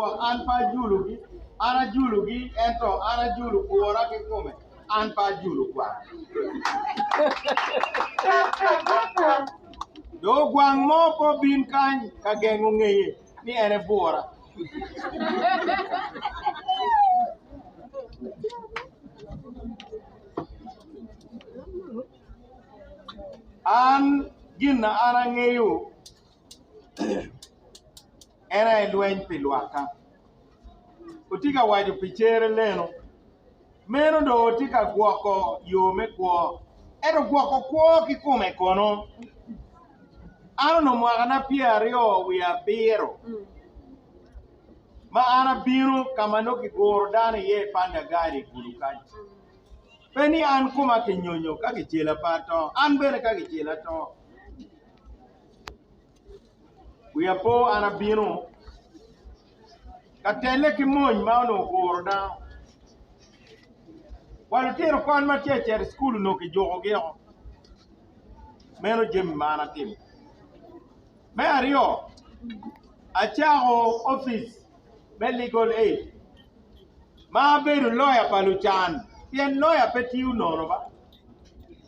gwok an pe ajulogi, an ajulogi ento an ajulo bura kikome, an pe ajulo gwang. Dong gwang mo pe obin kany ka gengo ngeye ni en ebura. An gin na an angeyo en aye lweny pi lwakka. Otye ka waco pi cere leno, meno dong otye ka gwoko yo me kwo, ento gwoko kwo kikome kono? An onongo mwakana pyeraryo wiye abiro ma an abino ka ma nongo kiguro dano iye i panda gari i Gulu kany. Pe ni an koma kinyonyo ka kicela pe ato, an bene ka kicela ato. Wiya po an abino ka telle ki mony ma onongo oguro dano. Wa lutino kwan ma tye ka cito i cukul onongo kijukogi o. Meno jami ma an atimo. Me aryo, acako opic me Legal Aid ma abedo loya pa lucan pien loya pe tiyo nono ba.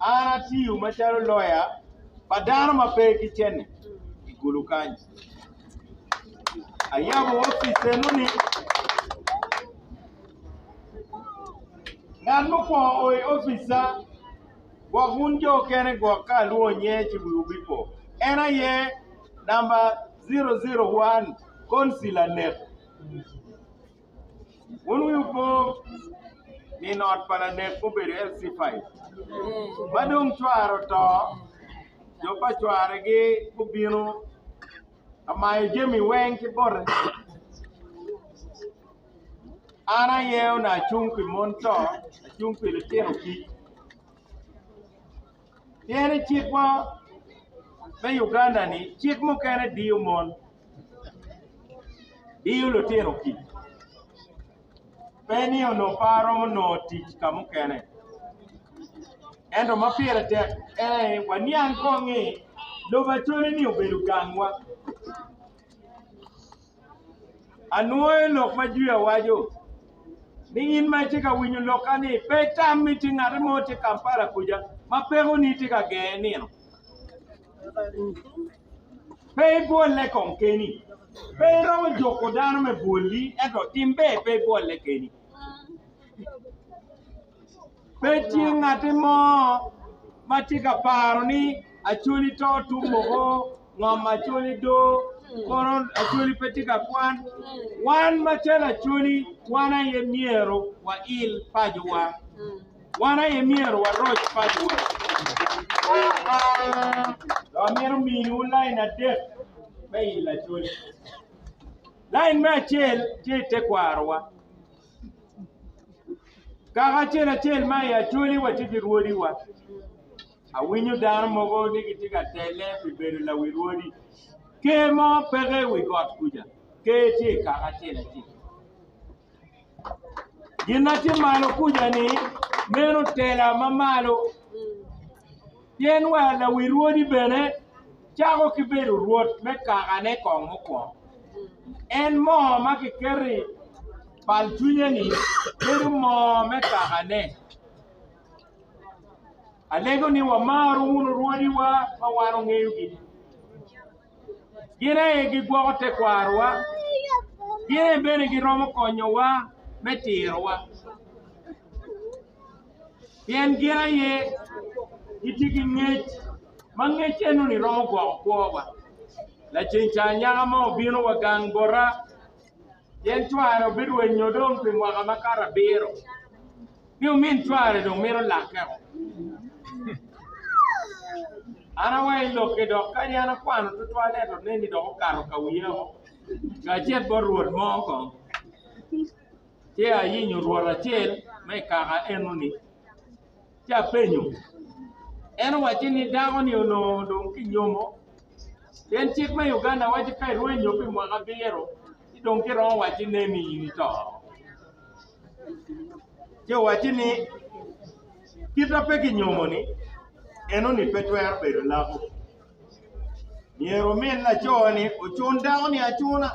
An atiyo macalo loya pa dano ma pe ki cente i Gulu kany. Ayabo opic eno-ni, ngat mukwongo o i opicca Gwok wun jo okene gwok ka alwongo nyinge ci wiwu bipo. En aye namba 001 Konsi Lanek. Wun wiwu po min ot pa Lanek mubedo LC5 ma dong cware oto, jo pa cwaregi gubino ka mayo jami weng ki bote. An aye onongo acung pi mon to, acung pi litino kic. Pien i cikwa me Uganda-ni, cik mukene diyo mon, diyo lutino kic. Pe ni onongo pe aromo nongo tic ka mukene. Ento ma pire tek en aye waniang kong ni lobo Acholi-ni obedo gangwa. Anwoyo lok ma jwiya waco ni in ma itye ka winyo lokka ni pe itam ni tye ngati mo tye Kampala kuca ma pekoni tye ka genge nino. Pe ibwolle kong keni. Pe iromo juko dano me bwoli ento tim ber pe ibwolle keni. Pe tye ngati mo ma tye ka paro ni Acholi to tum woko, ngom Acholi do, kono Acholi pe tye ka kwan. Wan macalo Acholi, wan aye myero wail pacowa. Wan aye myero waroc pacowa. Dok amito miniwu lain adek me ilo Acholi. Lain me acel tye i tekwarowa. Kaka acel acel ma i Acholi watye ki rwodiwa. Awinyo dano mogo ni gitye ka telle pi bedo lawi rwodi. Ker mo peke i wi got kuca, ker tye i kaka acel acel. Gin ma tye malo kuca-ni meno tela ma malo. Pien wa lawi rwodi bene cako ki bedo rwot me kakane kong mukwongo. En moo ma kiketo i pal cwinye-ni bedo moo me kakane. Alego ni wamaru wunu rwodiwa ma wan ongeyogi. Gin aye gigwoko tekwarowa, gin aye bene giromo konyowa me tirowa. Pien gin aye gitye ki ngec ma ngec enoni romo gwoko kwowa. Laceng ca anyaka mo obino wa gang bota pien cware obirwenyo dong pi mwaka makato abiro ni omin cware dong mito lakkeo. An aweyo lokke dok kadi an akwano tutwal ento neni dok okato ka wiyao kacel bot rwot mo kong. Ci ayenyo rwot acel ma i kaka enoni, ci apenyo. En owacci ni dako-ni onongo dong kinyomo, pien cik me Uganda waco ka irwenyo pi mwaka abiro ci dong kiromo wacci neni in ito. Ci owacci ni kita pe kinyomo-ni enoni pe twero bedo lako. Myero omin laco-ni ocun dako-ni acuna.